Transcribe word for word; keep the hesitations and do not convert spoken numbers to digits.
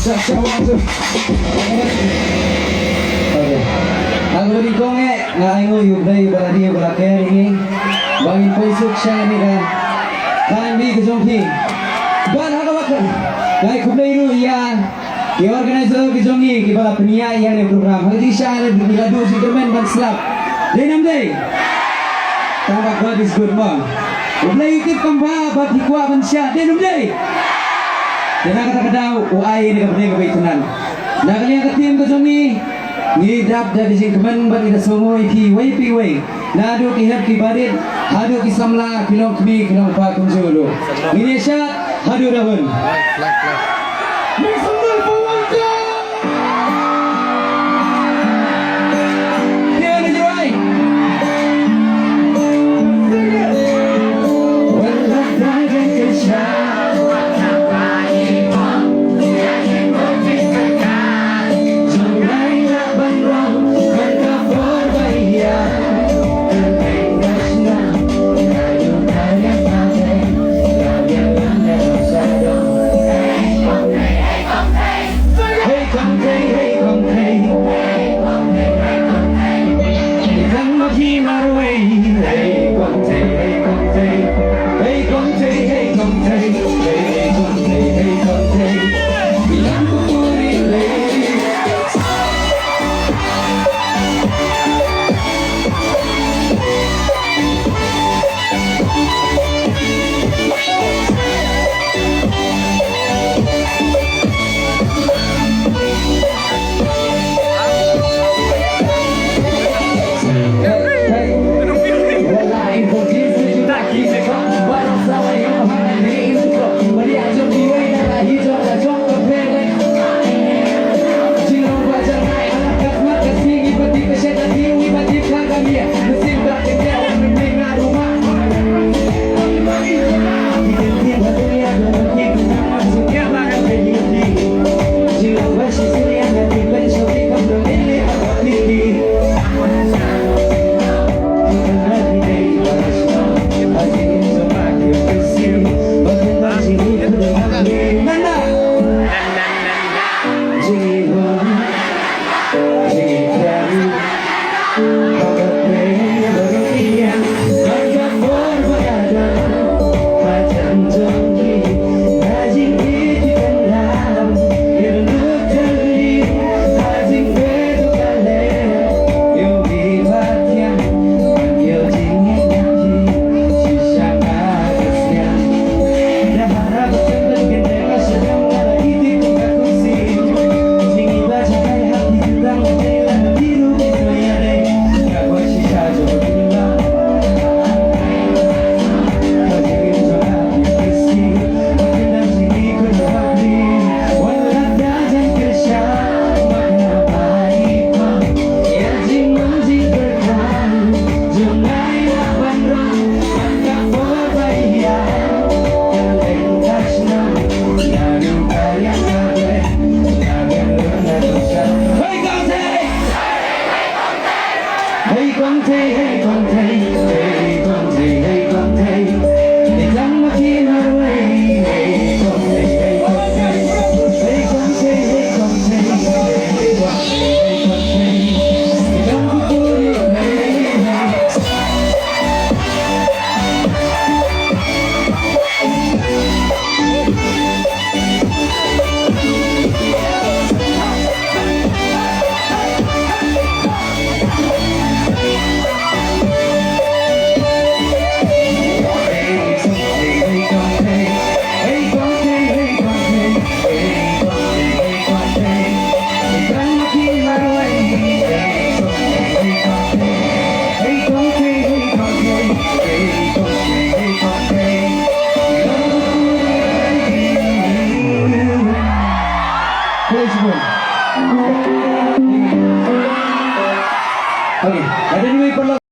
Sha, sha, one, two. Okay. Nga kaba nyngkong eh, nga ai nguh ïa U Blei uba la dei uba la ker ïa ngi ba ngin poi suk sha kane ka thaiñ bri ka jong phi. Bad ha kaba kut, nga ai khublei ruh ïa ki organizer ki jong ngi kiba la pynïaid ïa kane ka program. Ha ka jingshisha ngi la duh jingkyrmen ban slap. Dei ne ym dei? Tang ba God is good, mo. U Blei u tip kam ba, ba phi kwah ban shah, dei ne ym dei? Te na kata ka daw u ai ïa kane ka bneng kaba itynnad. Na ka liang ka team ka jong ngi, ngi dap da ka jingkmen bad ngi da sngewnguh ïa phi iwei pa iwei. Naduh ki hep ki barit haduh ki samla, ki long kmie ki long kpa kumjuh ruh. Ngin ïa shad haduh da bun. Make some noise for Wangkei! Okay, ada dua paralok.